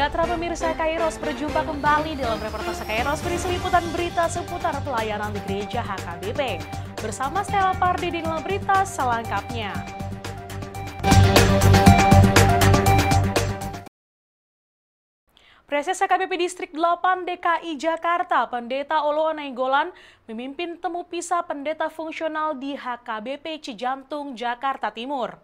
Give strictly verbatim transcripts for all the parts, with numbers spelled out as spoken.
Sejahtera pemirsa Kairos, berjumpa kembali dalam reportase Kairos berisi liputan berita seputar pelayanan di gereja H K B P. Bersama Stella Pardede dalam berita selengkapnya. Praeses H K B P Distrik delapan D K I Jakarta, Pendeta Oloan Nainggolan, memimpin temu pisah pendeta fungsional di H K B P Cijantung, Jakarta Timur.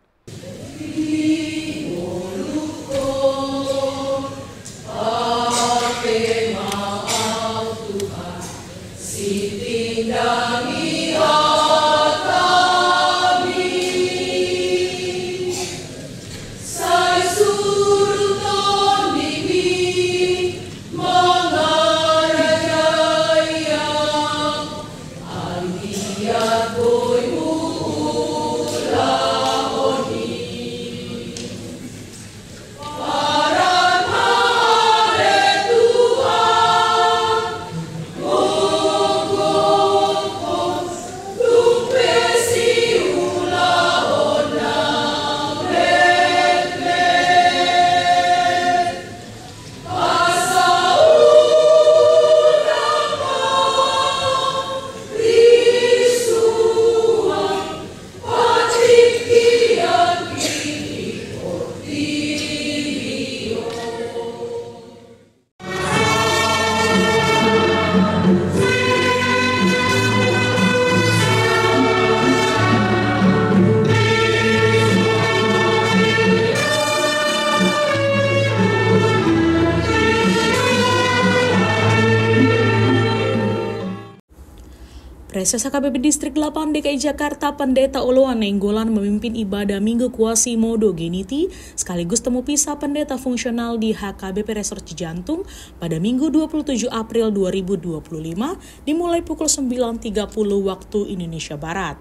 Praeses H K B P Distrik delapan D K I Jakarta, Pendeta Oloan Nainggolan, memimpin ibadah Minggu Quasimodogeniti sekaligus temu pisah pendeta fungsional di H K B P Resort Cijantung pada Minggu dua puluh tujuh April dua ribu dua puluh lima, dimulai pukul sembilan tiga puluh waktu Indonesia Barat.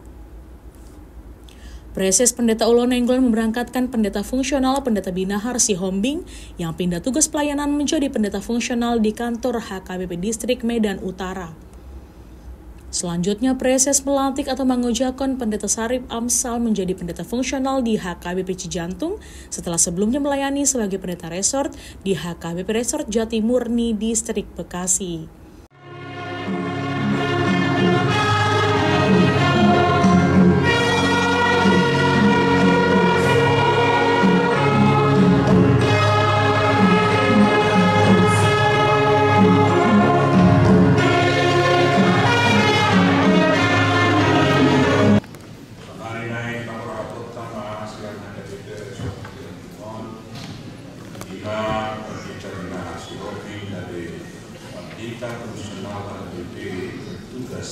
Praeses Pendeta Oloan Nainggolan memberangkatkan pendeta fungsional Pendeta Binahar Sihombing yang pindah tugas pelayanan menjadi pendeta fungsional di kantor H K B P Distrik Medan Utara. Selanjutnya, Praeses melantik atau mangojakhon Pendeta Sarip Amsal menjadi pendeta fungsional di H K B P Cijantung setelah sebelumnya melayani sebagai pendeta resort di H K B P Resort Jatimurni, Distrik Bekasi. Sonari nai paborhathon ma sian H K B P Resort Cijantung on, ima Pendeta Binahar Sihombing, gabe pendeta fungsional H K B P bertugas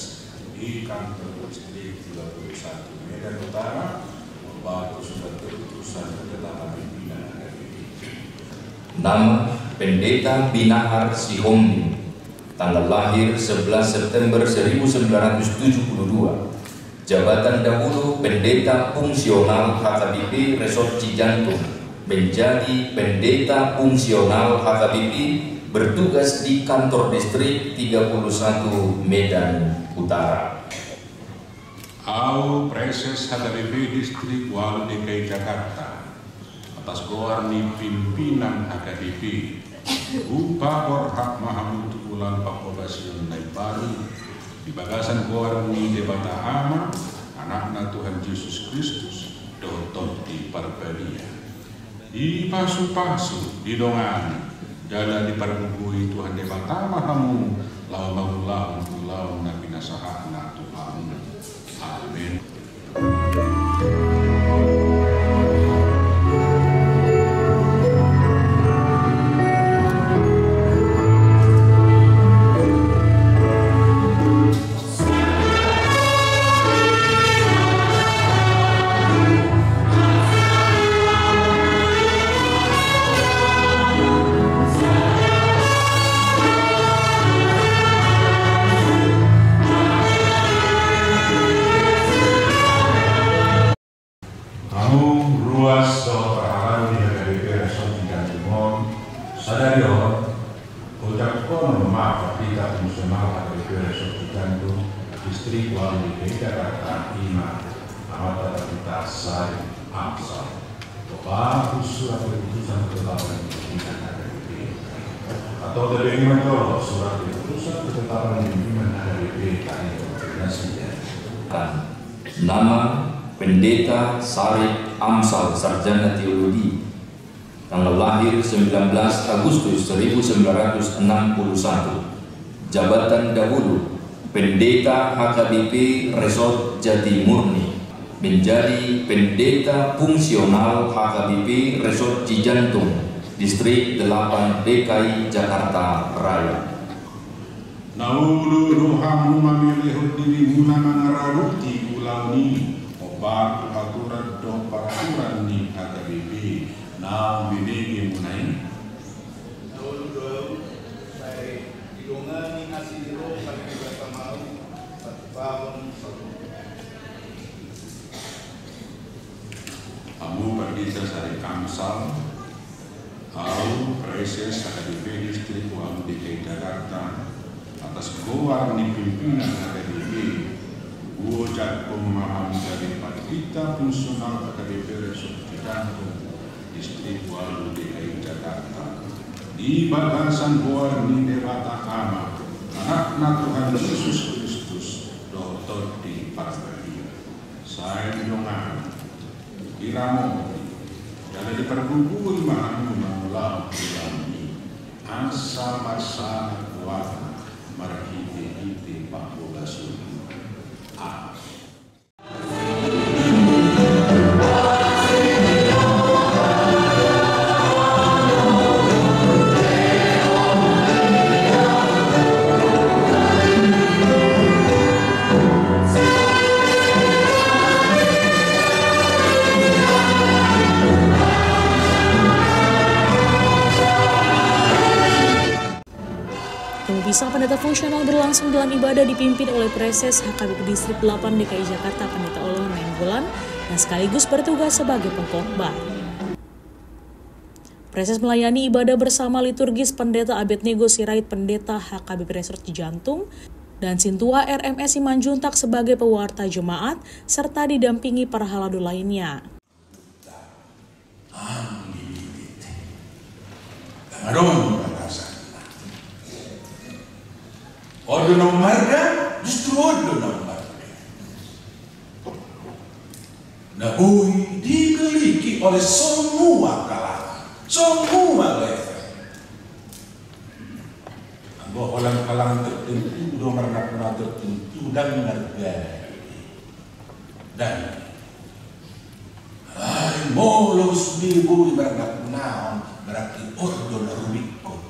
di kantor distrik tiga puluh satu Medan Utara, mambahen surat keputusan pendeta pimpinan H K B P. Nama: Pendeta Binahar Sihombing. Tanggal lahir: sebelas September seribu sembilan ratus tujuh puluh dua. Jabatan dahulu: Pendeta Fungsional H K B P Resort Cijantung, menjadi Pendeta Fungsional H K B P, bertugas di Kantor Distrik tiga puluh satu Medan Utara. Ahu, Praeses H K B P Distrik ualu D K I Jakarta, atas goar ni pimpinan H K B P, hupaborhat ma hamu tu ulaon panghobasion na imbaru, di bagasan goar ni Debata Ama, Anakna Tuhan Jesus Kristus, dohot Tondi Parbadia. Dipasupasu, didongani, jala dipargogoi Tuhan Debata ma hamu, laho mangulahon ulaon na pinasahatna tu hamu. Amen. Hamu ruas dohot parhalado di H K B P Resort Cijantung on, sadari on, ojak honon ma Pendeta Fungsional H K B P Resort Cijantung, Distrik ualu D K I Jakarta, ima Amanta Pendeta Sarip Amsal. Dohot surat keputusan penetapan pimpinan H K B P. Atau tabege ma jolo surat keputusan ketetapan pimpinan H K B P tahun nasida. Nama Pendeta Sarip Amsal, sarjana teologi, tanggal lahir sembilan belas Agustus seribu sembilan ratus enam puluh satu. Jabatan dahulu, Pendeta H K B P Resort Jatimurni, menjadi pendeta fungsional H K B P Resort Cijantung, Distrik delapan D K I Jakarta Raya. Na olo do hamu mamelehon dirimuna mangaradoti ulaon i, hombar tu haturan dohot paraturan ni H K B P naung binege muna i? Na olo do, sai didongani asi ni roha ni Debata ma ahu, patupahon saluhut. Hamu Pandita Sarip Amsal, ahu, Praeses H K B P Distrik ualu D K I Jakarta, atas goar ni pimpinan H K B P, huojakhon ma hamu gabe Pandita fungsional H K B P Resort Cijantung, Distrik ualu D K I Jakarta, di bagasan goar ni Debata Ama, Anakna Tuhan Jesus Kristus, dohot Tondi Parbadia. Sai didongani, diramoti, jala dipargogoi ma hamu mangulahon ulaon i, asa marsanak goarna marhitehite panghobasion. Amen. Pemimpinan pendeta fungsional berlangsung dalam ibadah dipimpin oleh Praeses H K B P Distrik delapan D K I Jakarta, Pendeta Oloh Nainggolan, yang sekaligus bertugas sebagai pengkhotbah. Praeses melayani ibadah bersama liturgis Pendeta Abednego Sirait, Pendeta H K B P Resort Cijantung, dan Sintua R M S Simanjuntak sebagai pewarta jemaat, serta didampingi para halado lainnya. Ndang adong batasanna. On do na ummarga, justru on do na ummarga. Na boi dimiliki oleh semua kalangan, semua level. Anggo holan kalangan tertentu do marnampunampunna tertentu, ndang marga. Ndang. Ai molo sude boi marnampunampunon, berarti on do na rumikkon.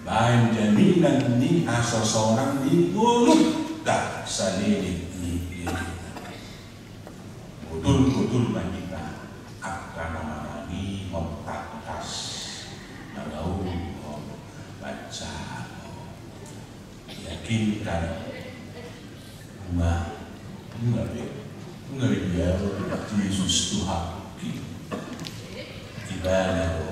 Baen jaminan ni hasonangan di ngolunta saleleng ni ngolunta. Botul-botul ma hita angka na manangihon tangkas, mangaulhon, manjalo. Yakinkan, nunga, nunga be, nunga be diago Tuhan Jesus tu hapungki. Ibana do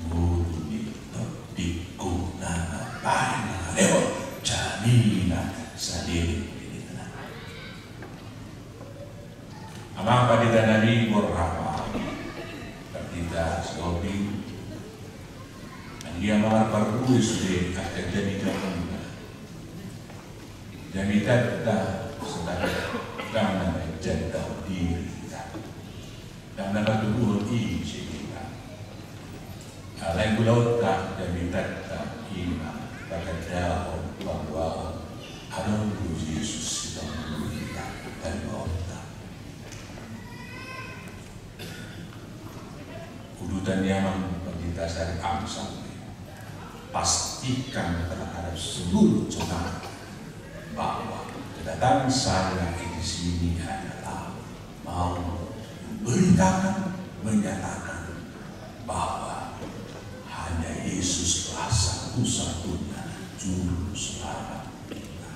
ngolu ni tondingku na paling mangalehon jaminan saleleng ni ngolunta. Amang Pandita nami, borhat ma, Pandita Sihombing, anggiat ma marparbue sude angka jamita muna. Jamitanta, sebagai ndang na manjangkau diri hita, ndang na patuduhon i muse hita. Alai ulaonta, jamitanta i ma pagandahon, paboahon, adong do Jesus sitongtong di hita, paboahonta. Udutan ni amang Pandita Sarip Amsal, pastikan terhadap seluruh jemaat bahwa kedatangan saya di sini adalah mau memberitakan, menyatakan bahwa hanya Yesuslah satu-satunya juru selamat kita.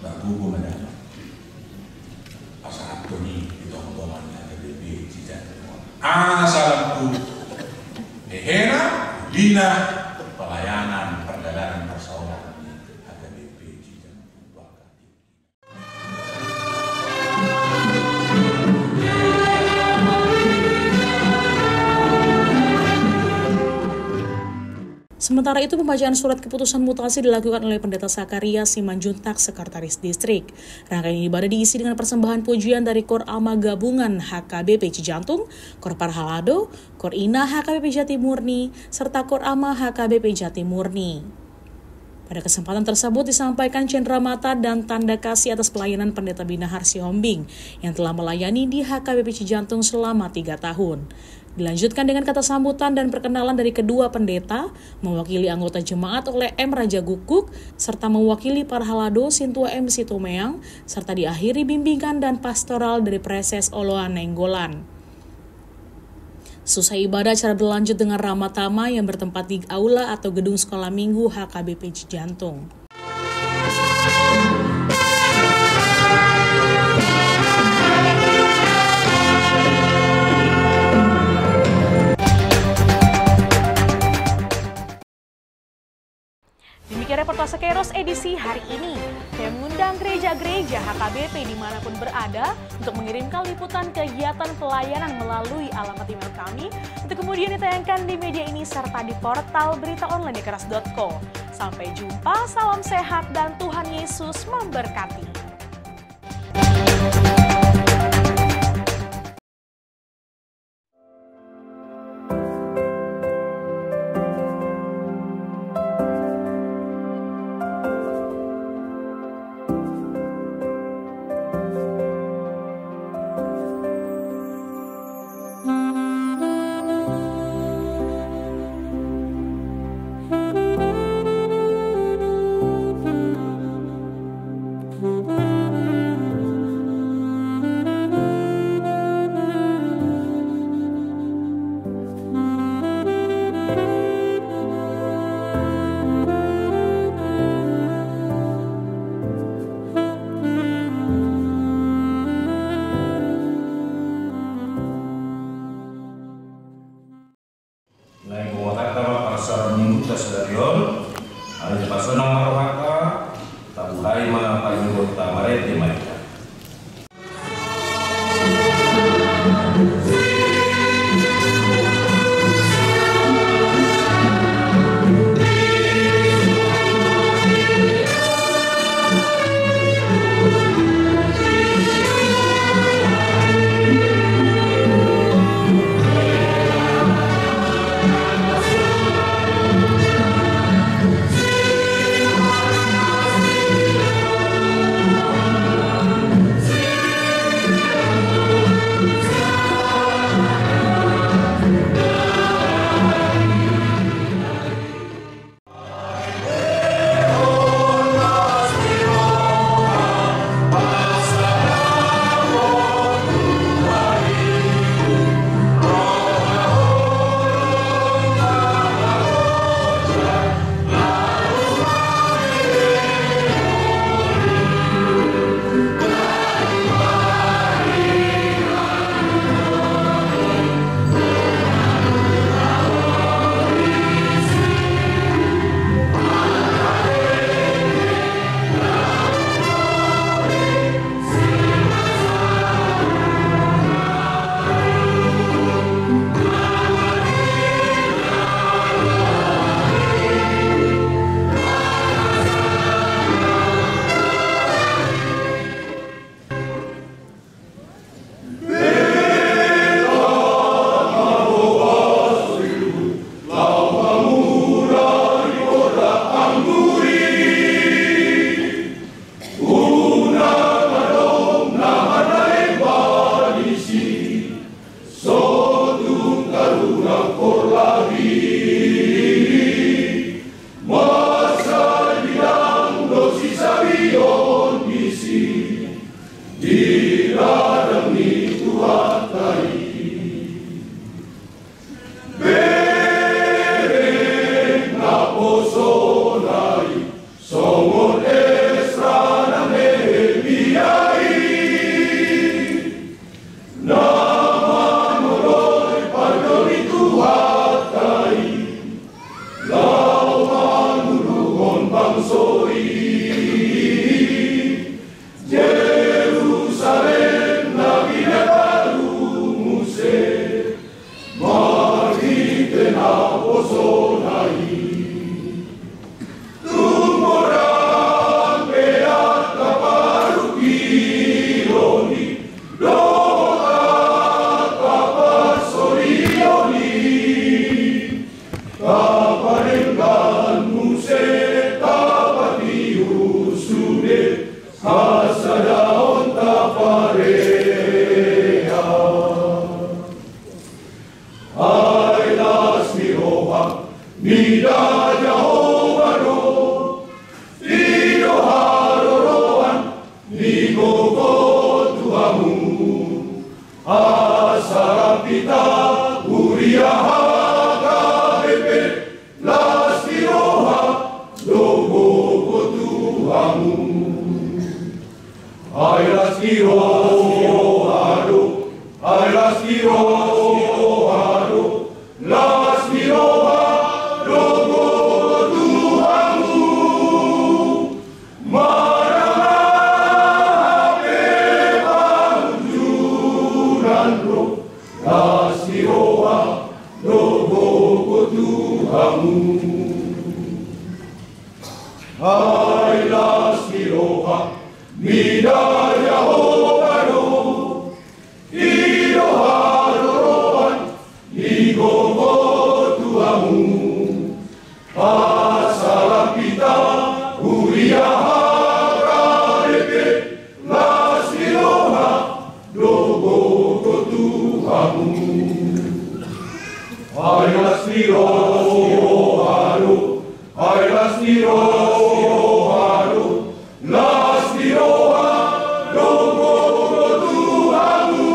Margogo ma damang. Pasahathon i di tongtong ni H K B P Cijantung. Asa lam tu hehena, ulina, pelayanan, pardalanan, parsaoran ni H K B P Cijantung. Sementara itu, pembacaan surat keputusan mutasi dilakukan oleh Pendeta Zakaria Simanjuntak, Sekretaris Distrik. Rangkaian ibadah diisi dengan persembahan pujian dari Kor Ama Gabungan H K B P Cijantung, Kor Parhalado, Kor Ina H K B P Jatimurni, serta Kor Ama H K B P Jatimurni. Pada kesempatan tersebut disampaikan cendramata dan tanda kasih atas pelayanan Pendeta Binahar Sihombing yang telah melayani di H K B P Cijantung selama tiga tahun. Dilanjutkan dengan kata sambutan dan perkenalan dari kedua pendeta, mewakili anggota jemaat oleh M Raja Gukguk, serta mewakili parhalado Sintua M Situmeang, serta diakhiri bimbingan dan pastoral dari Praeses Oloan Nainggolan. Seusai ibadah, acara berlanjut dengan Rama Tama yang bertempat di aula atau gedung Sekolah Minggu H K B P Cijantung. Demikian reportase Kairos edisi hari ini. Kami mengundang gereja-gereja H K B P dimanapun berada untuk mengirimkan liputan kegiatan pelayanan melalui alamat email kami, untuk kemudian ditayangkan di media ini serta di portal berita online di kairos dot co. Sampai jumpa, salam sehat, dan Tuhan Yesus memberkati. Naeng hubogihon hata ma parsaormingguta sadari on. Alai tapasahat ma rohanta, tabuhai ma parmingguonta. Marende ma hita. Songon Esra nang Nehemia i, na mangoloi parjolo ni Tuhanta i, laho manguluhon bangso i, Jerusalem na Hasadaonta parea. Ai las ni roha mida Jahowa do, i do haroroan ni gogo tu hamu. Asa lam hita huria H K B P, las ni roha do gogo tu hamu. Ai las ni roha do, ai las ni roha do, las ni roha do gogo tu hamu. Manang aha pe pangunjunan ro, las ni roha do gogo tu hamu. Ai las ni roha mida Jahowa do, i do haroroan ni gogo tu hamu. Asa lam hita huria H K B P, las ni roha do gogo tu hamu. Ai las ni roha do, ai las ni roha do, las ni roha do gogo tu hamu.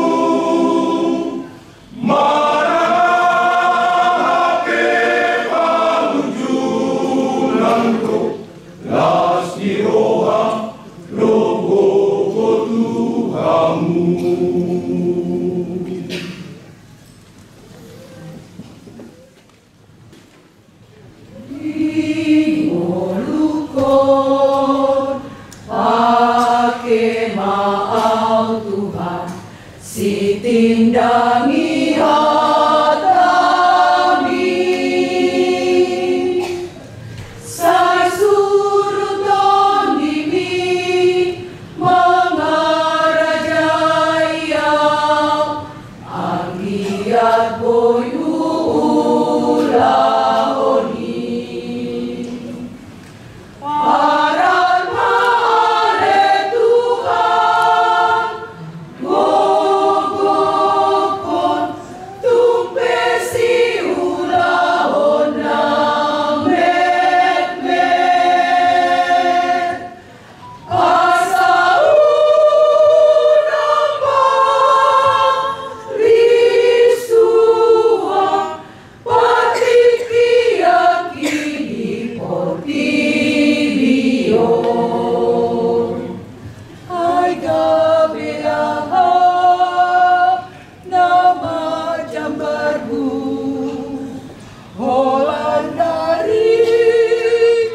Manang aha pe pangunjunan ro, las ni roha do gogo tu hamu. Di ngolungkon, pake ma au Tuhan, sitindangi hatami. Sai suru tondimi mangarajai au, anggiat boi huulahon i. Parar ma ale Tuhan gogohon, tung pe siulahon na metmet. Asa unang parisuan partingkian i di portibi on. Ai gabe aha na marjambar hu, holan dari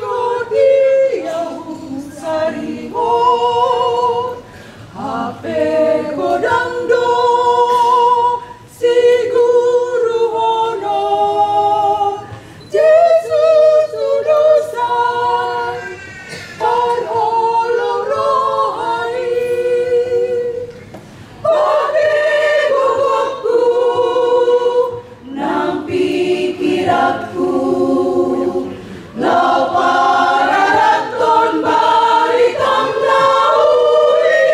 godia husaringon, hape godang do siguruhonon. Jesus, tudos ahu, parholong roha i. Pake gogoku nang pingkiranku, laho pararathon baritam na uli.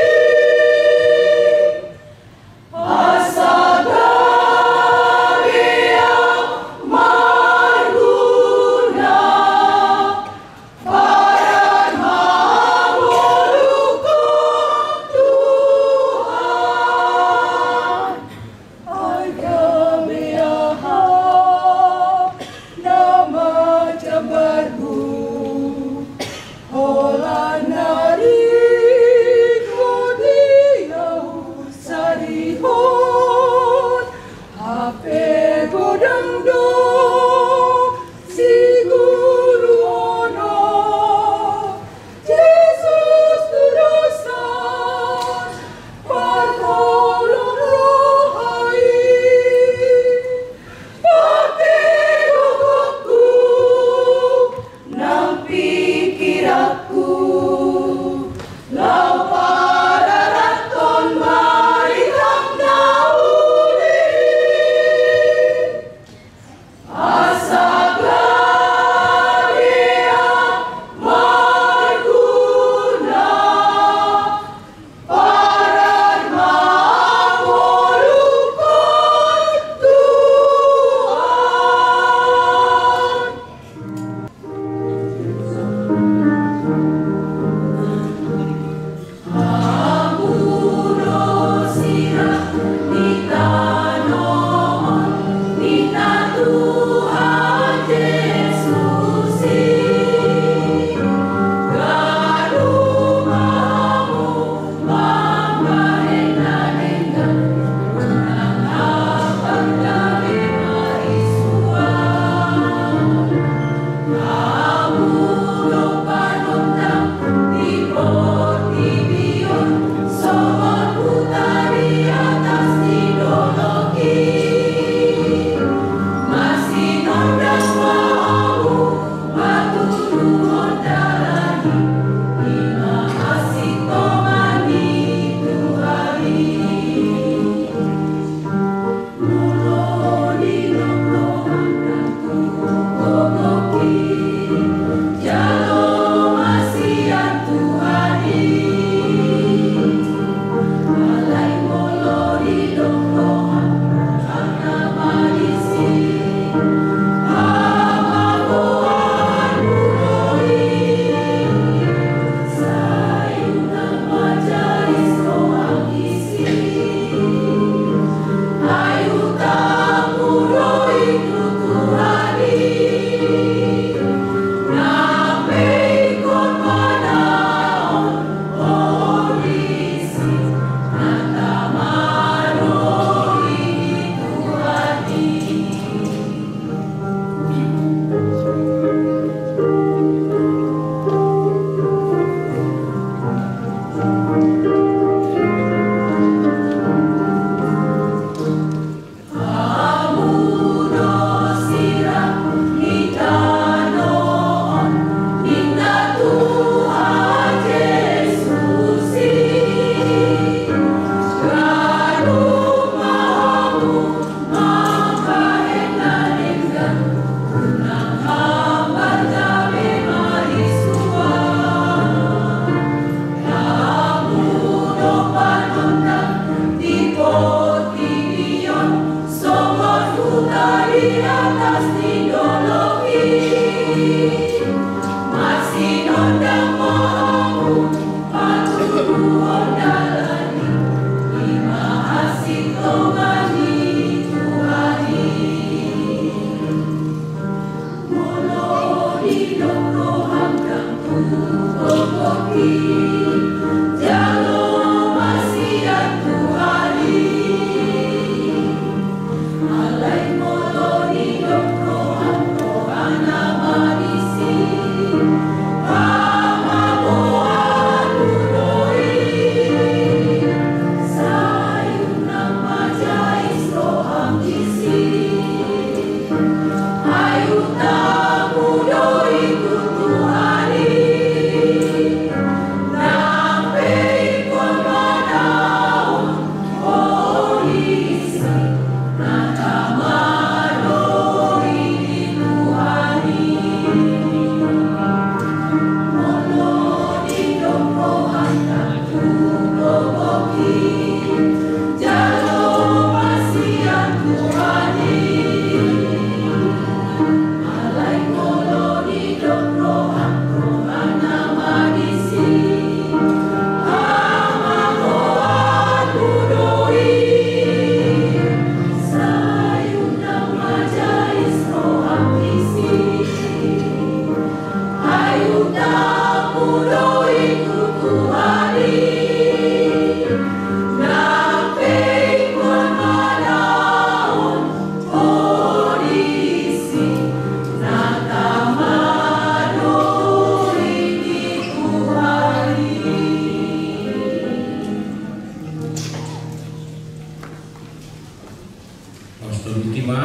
Laos taluhon ma,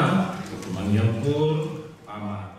mangiangkon, Ama.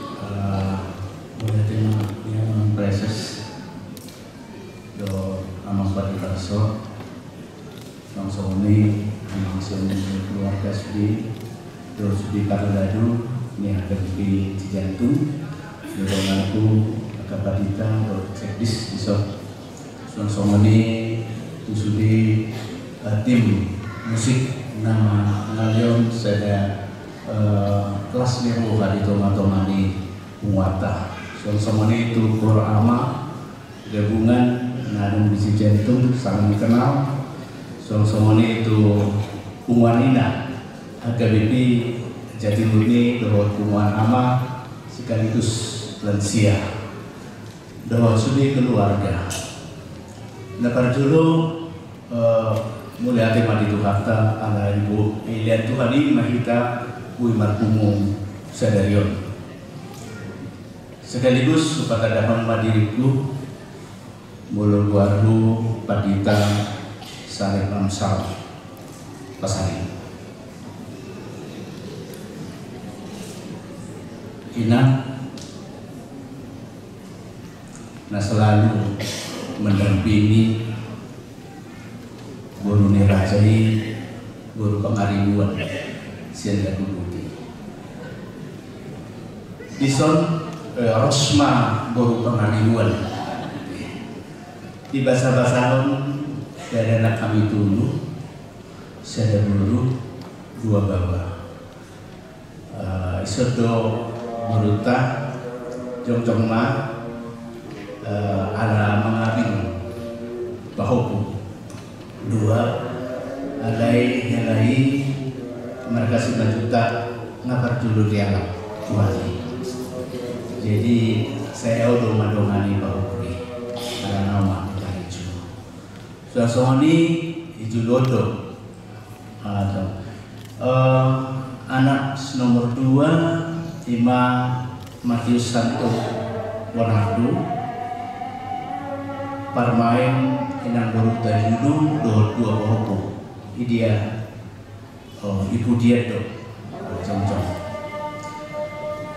Eh, mauliate ma nian, Amang Praeses dohot Amang Padiparso. Songon i, Amang, sian keluarga sude dohot sude parhalado ni H K B P Cijantung, dohot donganku angka pandita dohot sekdes dison. Songon i tu sude, eh, tim musik na mangalehon sada, eh, las ni roha di tonga-tonga ni punguanta. Songon i tu Kor Ama, gabungan na adong di Cijantung, salam kenal. Songon i tu punguan ina H K B P Jatiluhur dohot punguan ama sekaligus lansia dohot sude keluarga. Na parjolo, eh, mauliate ma di Tuhanta ala dilean Tuhan i ma hita boi marpungu sadari on. Sekaligus hupatandahon ma diringku, molo goarhu Pandita Sarip Amsal Pasaribu. Inang na selalu mendampingi boru ni raja i, boru Pangaribuan sian Dagobuti. Dison, eh, ros ma boru Pangaribuan. Dibasabasahon, dada na hami tolu, sada boru, dua baoa. Eh, ison do borunta, jongjong ma, eh, ala mangabing pahompu. Dua, alai hela i marga Simanjuntak nga parjolo dialap Tuhan i. Jadi, sai au do mandongani pahompu i. Ala na au ma hita i jolo. Sudah songon i, i jolo do. Atau, eh, anak nomor dua, ima Matius Santo Bonardo, parumaen inang boru Tajulu dohot dua pahompu. I dia, oh, i Pudian do. Jongjong.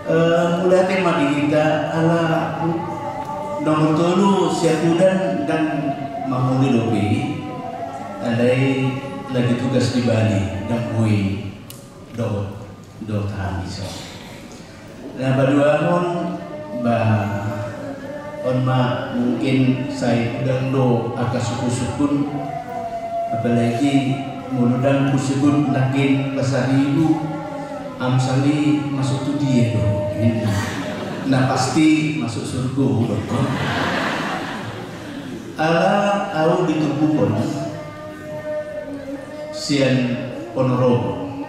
Eh, mauliate ma di hita ala nomor tolu Siapudan ndang mangolu dope i, alai lagi tugas di Bali, ndang boi dohot, dohot hami so. Na paduahon, bah, on ma mungkin sai hudang do angka suku-sukun, apalagi molo ndang husebut nangkin Pasaribu, Amsal i masuk tu dia do, ninna. Na pasti masuk surgo, dokkon. Ala au ditumpuhon sian Ponorogo.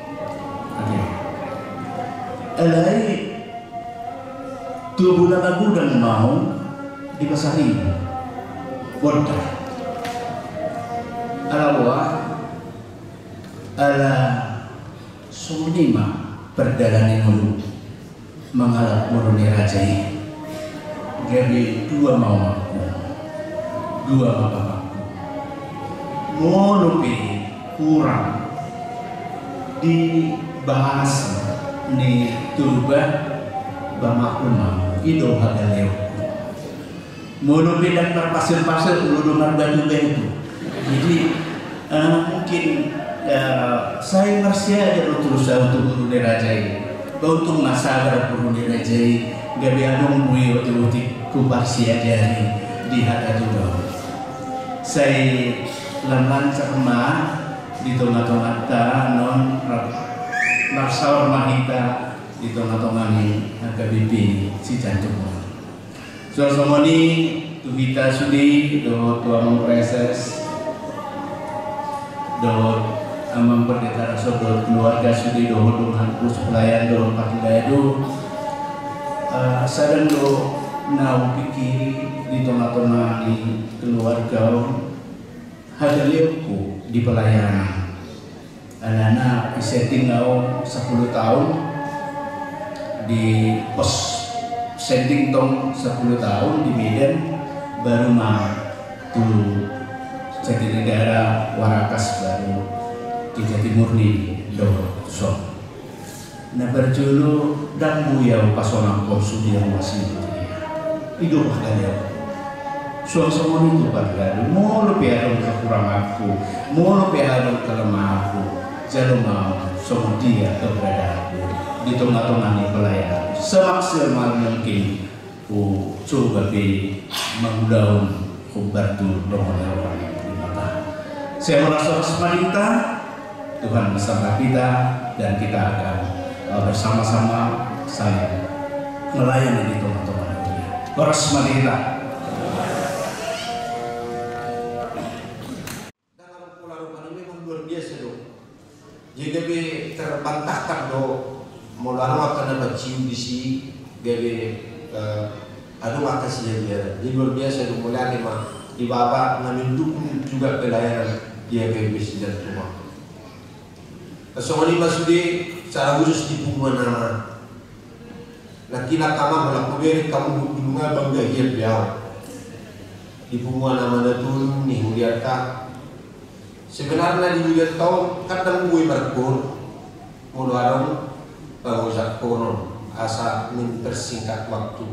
Oke. Alai tubu na magodang ma au di Pasaribu. Bondar. Ala boha, ala songon i ma pardalanan ni ngolu mangalap boru ni raja i. Gabe dua ma omakku, dua ma pamakku. Molo pe hurang di bahasa ni Toba, Pamakku ma, i do hagaleonku. Molo pe ndang marpasir-pasir, olo do marbatu-batu. Jadi, eh, mungkin, eh, sai marsiajar do torus ahu tu guru ni raja i. Ba untung ma sabar guru ni raja i, gabe adong boi otik-otik huparsiajari di hata Tuhan. Sai lam lancar ma di tonga-tonganta, non ra-, marsaor ma hita di tonga-tonga ni H K B P Cijantung. Suang songon i tu hita sude dohot tu amang praeses dohot amang pendeta Rason dohot keluarga sude dohot dongan pelayan dohot patuda do. Eh, sadang do na hupikiri di tonga-tonga ni keluarga on. Hagaleonku di pelayanan. Alana i setting ahu sepuluh tahun di pos setting tong sepuluh tahun di Medan, baru ma tu Jatinegara, Warakas, baru tu Jatimurni do son. Na parjolo ndang boi ahu pasonangkon sude ruas i tu dia. I do hagaleonku. Suang songon i tu parjolo, molo pe adong kekuranganku, molo pe adong kelemahanku, jalo ma ahu songon dia keberadaanku di tonga-tonga ni pelayananku. Semaksimal mungkin. Hucoba pe mangulahon hombar tu dongan ni roha ni Debata. Sai horas-horas ma di hita, Tuhan beserta kita, dan kita akan, eh, bersama-sama saling melayani di tonga-tonga dunia. Horas ma di hita. Ndang adong pola rupani, memang luar biasa do. Jadi gabe terbantahkan do, molo adong angka na paciu disi, gabe, eh, adong angka siajaran. Jadi luar biasa do, mauliate ma di Bapak na mendukung juga pelayanan di H K B P Cijantung. Songon i ma sude, secara khusus di punguan Ama. Nangkin angka amang, molo hubereng hamu, dulu nga bangga hian be ahu. Di punguan Ama na tolu ni hurianta. Sebenarna di hurianta on kan ndang boi markoor molo adong pangojak konon, asa mempersingkat waktu.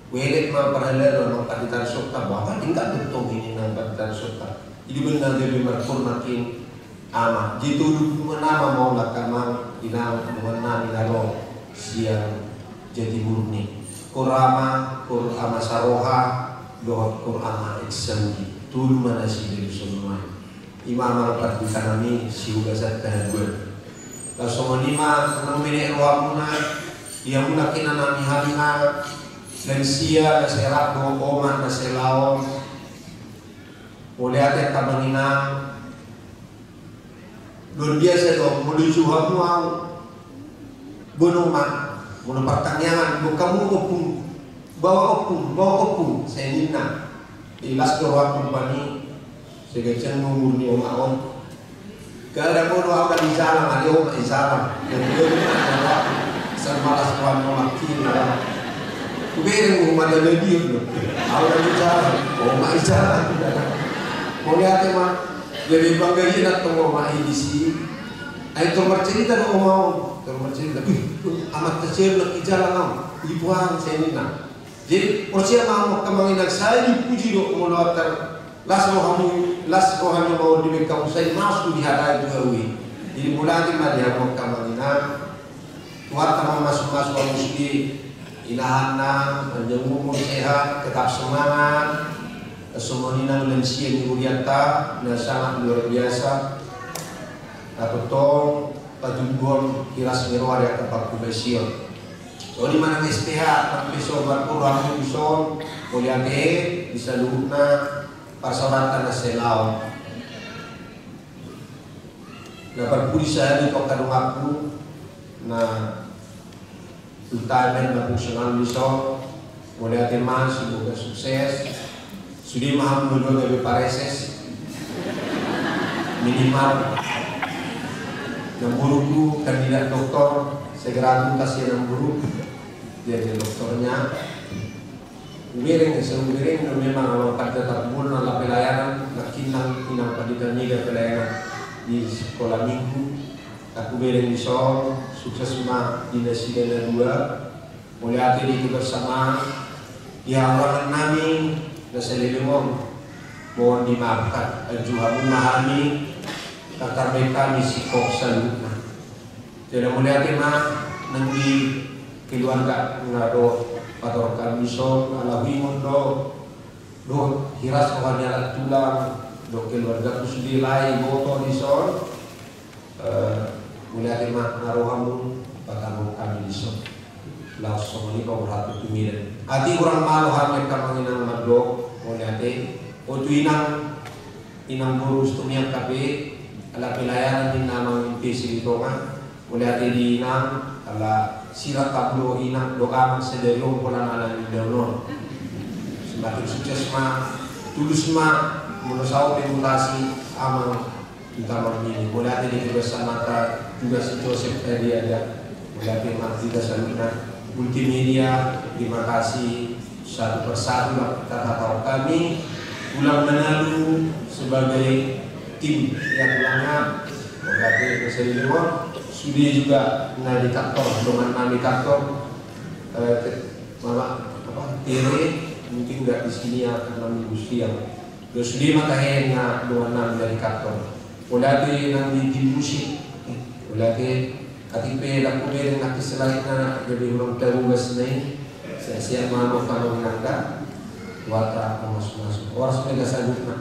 Huelek ma parhalado, amang pandita Risonta, bah, ndang denggan do tong i ninna amang pandita Risonta. Jadi benar gabe markoor nangkin. Ama, jadi tolu punguan Ama ma on, angka amang inang dongan nami na ro sian Jatimurni. Koor Ama, koor Ama Saroha, dohot koor Ama Eksaudi. Tolu ma nasida di son nuaeng. I ma amang pandita nami sihugasan tahaduan. Laos songon i ma naung menek rohamuna, di hamuna inanami, hamuna lansia na sai rap dohot omak na sai laon. Mauliate angka amang inang. Luar biasa do, molo ijou hamu ahu. Bono ma, molo partangiangan, boan hamu ompung, bawa ompung, bawa ompung, sai ninna. Las do rohangku rupani, sai ganjang ma umur ni omak on. Kadang molo ahu na di jalan, ale omak i jalan. Jadi, jadi, sama las roha ni omak i, nah. Hubereng ma hata na dia do. Ahu na di jalan, omak i jalan. Mauliate ma, jadi bangga hian antong omak i disi. Ai tor marcarita do omak on, tor marcarita. Wih, amanta si Heru nangkin i jalan on. Dipoang, sai ninna. Jadi, porsea ma hamu angka amang inang, sai dipuji do molo tar las rohamu, las roha ni omak on dibaen hamu, sai masuk dihatai tu ahu i. Jadi, mauliate ma di hamu angka amang inang. Tuhanta ma mamasumasu hamu sude, inahanna, panjang umur, sehat, tetap semangat. Songon i nang lansia ni hurianta, na sangat luar biasa. Dapot tong patumbuhon hiras ni roha di angka parhobasion. Songon i ma nang S P H, nang pe so markoor hamu dison, mauliate di saluhutna parsaoranta na sai laon. Na parpudi sahali tu angka donganku na full timer na fungsional dison, mauliate ma, semoga sukses. Sude ma hamu na dua gabe pareses. Minimal. Namboruku kandidat doktor, segera tuntas ia namboru. Dia jadi doktornya. Hubereng, sai hubereng do memang amang pandita Tampubolon na pelayanan, nangkin nang inang pandita Niaga pelayanan di sekolah minggu. Hubereng dison, sukses ma di nasida na dua. Mauliate di tu bersama di hahurangan nami na saleleng on. Mohon dimaafkan, anju hamu ma hami, tartarbaen hami singkop saluhutna. Jadi mauliate ma nang di keluarga na do patorang hami dison, ala huingot do dohot hiras roha ni anak tulang dohot keluargaku sude lae, iboto dison. Eh, mauliate ma na ro hamu patorang hami dison. Laos songon i paborhat tu Medan. Atik hurang malo hami angka amang inang mandok mauliate. O tu inang, inang boru Sitomiang K P, ala pelayanan ni amang M P Silitonga. Mauliate di inang, ala sirang hamu do inang dohot amang sadari on holan ala ni ulaon on. Semakin sukses ma, tulus ma, molo saut pe mutasi amang, utama ni. Mauliate di kebersamaan juga si Joseph tadi ada. Mauliate ma di hita saluhutna, Multimedia, terima kasih satu persatu lah kata tahu kami, Tulang Manalu sebagai tim yang tulangnya. Mauliate ma saleleng on, sude juga na di kantor, dongan nami kantor, eh, ke-, mama, apa, Tere, mungkin nggak di sini ya, karena minggu siang. Dohot sude ma tahe na dongan nami dari kantor. Mauliate nang di tim musik. Mauliate, atik pe laku bereng nangkin selain na jadi hurang tahu gas nai. Siap-siap ma amang inang da. Wata mamasu-masu. Horas ma di hita saluhutna.